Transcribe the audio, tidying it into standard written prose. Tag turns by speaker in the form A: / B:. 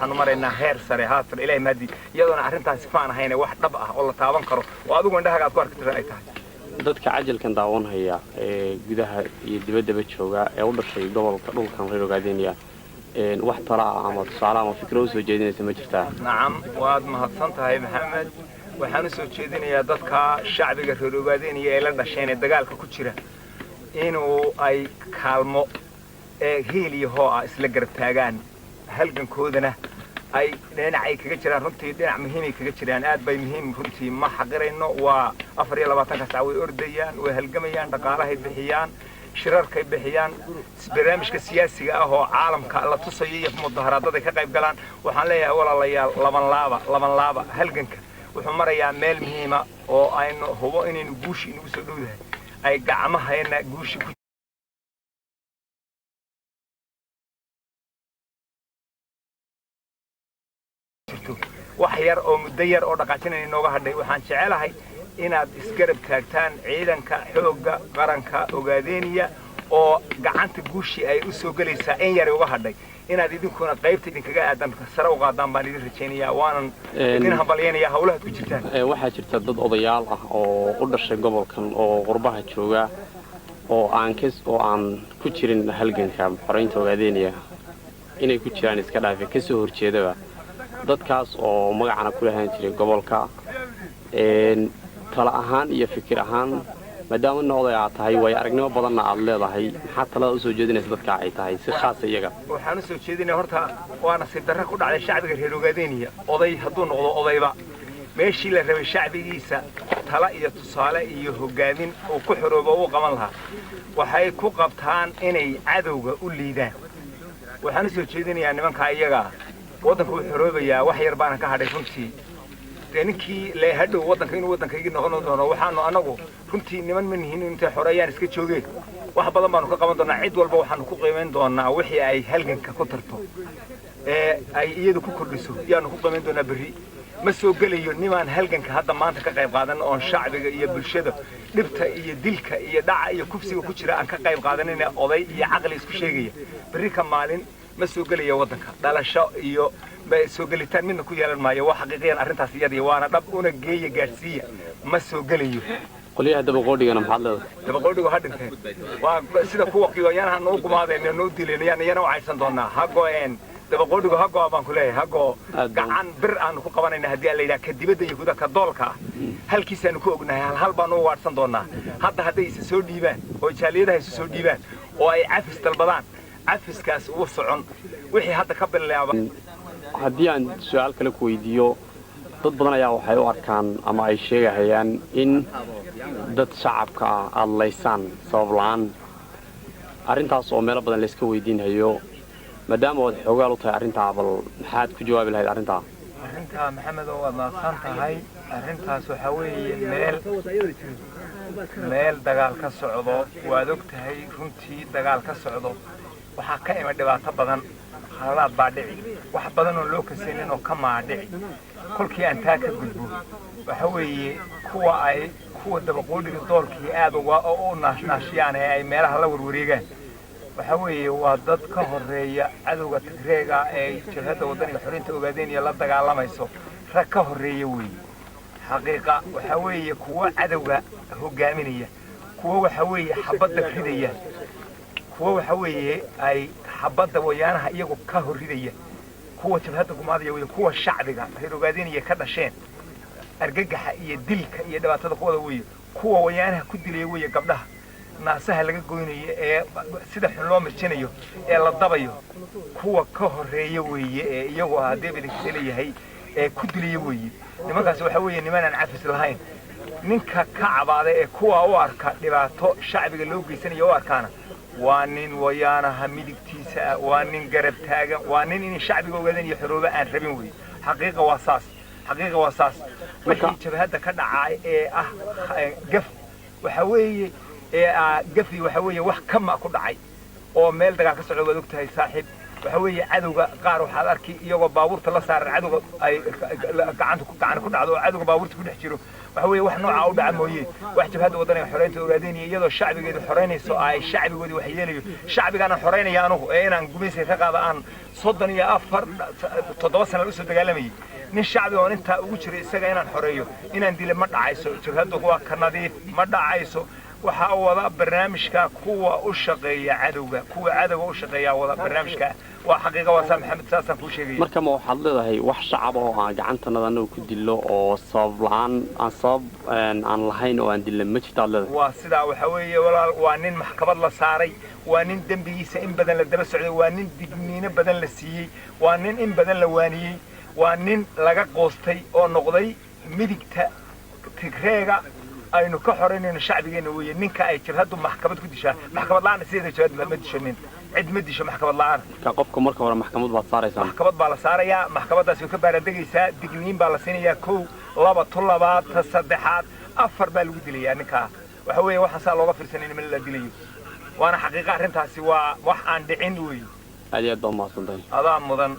A: Waxaanu maraynaa heer sare haatan, Ilahay mahadi, iyadoona arrintaasi faan ahayne, wax dhab ah oo la taaban karo oo adigu indhahaaga aad ku arki karta ay tahay.
B: Dadka cajalkan daawanhaya ee gudaha iyo dibaddaba jooga ee u dhashay gobolka dhulkan reer Ogaadeniya, wax tala ah ama tusaale ama fikro usoo jeedinaysa ma jirtaa?
A: Nacam, waad mahadsan tahay, Maxamed. Waxaan u soo jeedinayaa dadka shacbiga reer Ogaadeniya ee la dhasheen ee dagaalka ku jira inuu ay kaalmo ee hiil iyo hoo ah isla garab taagaan, halgankoodana ay dhinacay kaga jiraan. Runtii dhinac muhiimay kaga jiraan, aad bay muhiim runtii, ma xaqirayno. Waa 24-ka sac way ordayaan, way halgamayaan, dhaqaalahay bixiyaan, shirarkay bixiyaan, barnaamijka siyaasiga ah oo caalamka la tusayo iyo mudaharaadaday ka qayb galaan. Waxaan leeyahay, walaalayaal, laban laaba, laban laaba. Halganka wuxuu marayaa meel muhiima oo aynu hubo inaynu guushi inagu soo dhowdahay, ay gacmahayna guushi ku jirto. Wax yar oo muddo yar oo dhaqaajinayna inooga hadhay. Waxaan jecelahay inaad isgarab taagtaan ciidanka xoogga qaranka Ogaadeniya oo gacanta guushii ay u soo gelaysaa in yari uga hadhay. Inaad idinkuna qaybta idinkaga aadan sare u qaadaan baan idin rajaynayaa, waanan idin hambalyaynayaa hawlahaad ku jirtaan.
B: Waxaa jirta dad odayaal ah oo u dhashay gobolkan oo qurbaha jooga oo aan ku jirin halganka xoraynta Ogaadeniya, inay ku jiraan iska dhaafe, ka soo horjeedaba, dadkaas oo magacana ku lahaan jiray gobolka. Tala ahaan iyo fikir ahaan, maadaama nin oday aad tahay, waayo aragnimo badanna aad leedahay, maxaa talada usoo jeedinaysa dadka ay tahay si khaasa iyaga?
A: Waxaan u soo jeedinaya, horta waa nasiib darre ku dhacday shacbiga reer Ogaadeniya. Oday hadduu noqdo odayba, meeshii la rabay shacbigiisa tala iyo tusaale iyo hoggaamin uu ku xoroobo u qaban lahaa, waxay ku qabtaan inay cadowga u liidaan. Waxaan u soo jeedinayaa nimankaa iyagaa, waddanka wuu xoroobayaa, wax yar baana ka hadhay runtii. Dee ninkii le hadhow waddanka inuu waddankaygii noqon doono, waxaanu anagu runtii niman ma nihin intay xoreeyaan iska joogeen. Wax badan baanu ka qaban doonaa. Cid walba waxaanu ku qiimayn doonaa wixii ay halganka ku tarto ee ay iyadu ku kordhiso yaanu ku qiimayn doonaa. Berri ma soo gelayo nimaan halganka hadda maanta ka qayb qaadan oon shacbiga iyo bulshada dhibta iyo dilka iyo dhaca iyo kufsiga ku jira aan ka qayb qaadanina. Oday iyo caqli isku sheegaya berri ka maalin ma soo gelaya waddanka. Dhalasho iyo soo gelitaan midna ku yeelan maayo. Waa xaqiiqiyan arrintaas iyadii, waana dhab, una geeya, gaadhsiiya, ma soo gelayo.
B: Qolyaha dabaqoodhigana maxaad leedahay?
A: Dabaqoodhigu ha dhinteen. Waa sida kuwa kiyoyaanaha noo gumaadeen, noo dileen, yaan iyana u caydsan doonaa. Ha go'een dabaqoodhigu, ha go'a baan ku leeyahay, ha go'o. Gacan bir aanu ku qabanayna haddii aan la yidhaha. Ka dibadda iyo gudaha, ka doolka ah halkiisaanu ku ognahay, hal hal baanu u waadhsan doonaa. Hadda hadday isa soo dhiibaan oo jaaliyadaha isu soo dhiibaan oo ay cafis dalbadaan, cafiskaas ugu socon wixii hadda ka bilaaba.
B: Haddii aan su-aal kale ku weydiiyo, dad badan ayaa waxay u arkaan ama ay sheegahayaan in dad shacabka ah aada laysaan sabab la'aan, arrintaas oo meelo badan layska weydiinhayo. Maadaama ood xoogaal u tahay arrintaa, bal maxaad ku jawaabi lahayd arrintaa?
A: Arrintaa, Maxamed, oo waad mahadsan tahay. Arrintaas waxaa weeye meel dagaal ka socdo, waad og tahay. Runtii dagaal ka socdo waxaa ka ima dhibaato badan, khaladaad baa dhici, wax badan oo loo kasaynin oo ka maa dhici. Kolkii aan taa ka gudbo, waxa weeye kuwa ay kuwa dabaqoodhiga doolkii aad uga u naashnaashiyaan ee ay meelaha la warwareegaan, waxa weeye waa dad ka horreeya cadowga Tigreega ee Jabhadda Waddaniga Xorinta Ogaadeniya la dagaalamayso. Rag ka horreeya weeye. Xaqiiqa waxa weeye kuwa cadowga hogaaminaya, kuwa waxa weeye xabadda ridaya, kuwa waxa weeye ay xabadda wayaanaha iyagu ka hor ridaya, kuwa jabhadda gumaadaya weeye, kuwa shacbiga reer Ogaadeniya ka dhasheen argagaxa iyo dilka iyo dhibaatada kuwada weeye, kuwa wayaanaha ku dilaya weeye, gabdhaha naasaha laga goynayo ee sida xun loo mirjinayo ee la dabayo kuwa ka horreeya weeye, ee iyagu haddii idinka leeyahay ee ku dilaya weeye. Nimankaasi waxa weeye nimanaan cafis lahayn. Ninka ka cabaada ee kuwa u arka dhibaato shacbiga loo geysanayo u arkaana waa nin wayaanaha midigtiisa ah, waa nin garab taagan, waa nin inay shacbiga ogaadeen iyo xorooba aan rabin weeye. Xaqiiqa waa saas, xaqiiqa waa saas. Wixii jabhadda ka dhacay ee ah gaf waxa weeye ee gafi waxa weeye wax kama ku dhacay oo meel dagaal ka socda, waad og tahay, saaxiib. Waxa weeye cadowga qaar waxaad arki iyagoo baabuurta la saaran, cadowga ay gacanta ku gacan ku dhacdo oo cadowga baabuurta ku dhex jiro. Waxa weeye wax nooca u dhaca mooye, wax Jabhadda Wadaniga Xoreynta Ogaadeynaya iyadoo shacbigeedu xoreynayso ay shacbigoodii wax yeelayo, shacbigaana xoreynaya anugu ee inaan gumaysiga ka qaado aan 34 7 sana usoo dagaalamayay, nin shacbi oon intaa ugu jiray isaga inaan xoreeyo inaan dila ma dhacayso. Jabhaddu waa ka nadiif, ma dhacayso. Waxaa wada barnaamijka kuwa u shaqeeya cadowga, kuwa cadowga u shaqeeya wada barnaamijka. Waa xaqiiqa, waa saa Maxamed, saasaan kuu sheegaya.
B: Marka ma waxaad leedahay wax shacab oo aan gacantanada anagu ku dillo oo sabab la'aan aan sabab aan lahayn oo aan dilla ma jirta aad leedahay?
A: Waa sidaa. Waxa weeye walaal, waa nin maxkamad la saaray, waa nin dembigiisa in badan la daba socday, waa nin digniino badan la siiyey, waa nin in badan la waaniyey, waa nin laga qoostay oo noqday midigta Tigreega aynu ka xoraynayno shacbigeenna weeye. Ninka ay jabhaddu maxkamad ku dishaa, maxkamad la'aan sideeda jabhad ma disho, nin cid ma disho maxkamad la'aan.
B: Marka qofka marka hore maxkamad baad saaraysaan?
A: Maxkamad baa la saarayaa, maxkamaddaasi way ka baaraandegaysaa, digniin baa la siinayaa, kow, laba, tu labaad, ta saddexaad, afar baa lagu dilayaa ninkaa. Waxa weeye waxaan saa looga fiirsanin ma la dilayo, waana xaqiiqa arrintaasi, waa wax aan dhicin weeye.
B: Aad iyo aad baa umahadsantahay.
A: Adaa mudan.